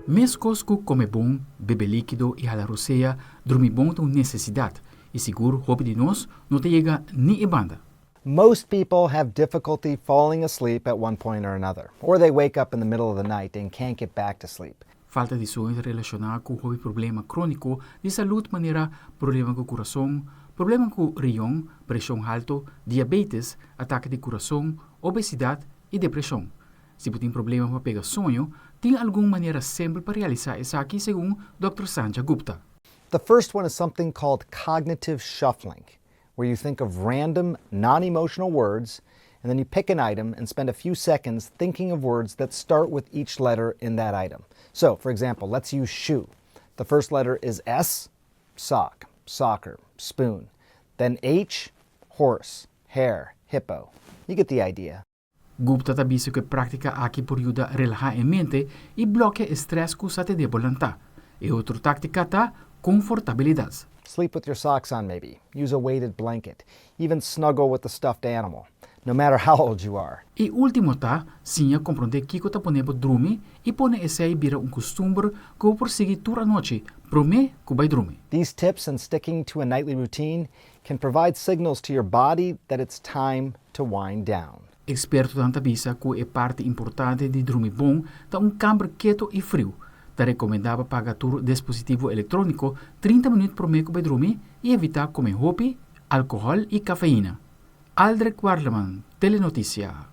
Mescos cu come bon, bebe likido y hala rosea, drumi bon ta un necesidad. Y sigur, hopi di nos no ta yega ni e banda. Most people have difficulty falling asleep at one point or another, or they wake up in the middle of the night and can't get back to sleep. Falta di soño ta relaciona cu hopi problema cronico di salud manera problema cu curason, problema cu riñon, presion halto, diabetes, atake di curason, obesidad y depresion. Si bo tin problema pa pega soño, tin algun manera simpel pa realisa esaki segun Dr. Sanjay Gupta. The first one is something called cognitive shuffling, where you think of random, non emotional words, and then you pick an item and spend a few seconds thinking of words that start with each letter in that item. So, for example, let's use shoe. The first letter is S, sock, soccer, spoon. Then H, horse, hair, hippo. You get the idea. Gupta ta bisa cu e practica aki por yuda relaha e mente y blokea stress cu sa tene bo lanta. E otro tactica ta confortabilidad. Sleep with your socks on, maybe. Use a weighted blanket. Even snuggle with the stuffed animal, no matter how old you are. E ultimo ta, siña comprende kico ta pone bo drumi y pone esey bira un custumber cu bo por sigui tur anochi, prome cu bay drumi. These tips and sticking to a nightly routine can provide signals to your body that it's time to wind down. Expertonan ta bisa cu e parti importante di drumi bon ta un camber keto y friu. Ta recomenda pa paga tur dispositivo electronico 30 minuut prome cu bay drumi y evita come hopi, alcohol y cafeina. Aldrich Warleman, Telenoticia.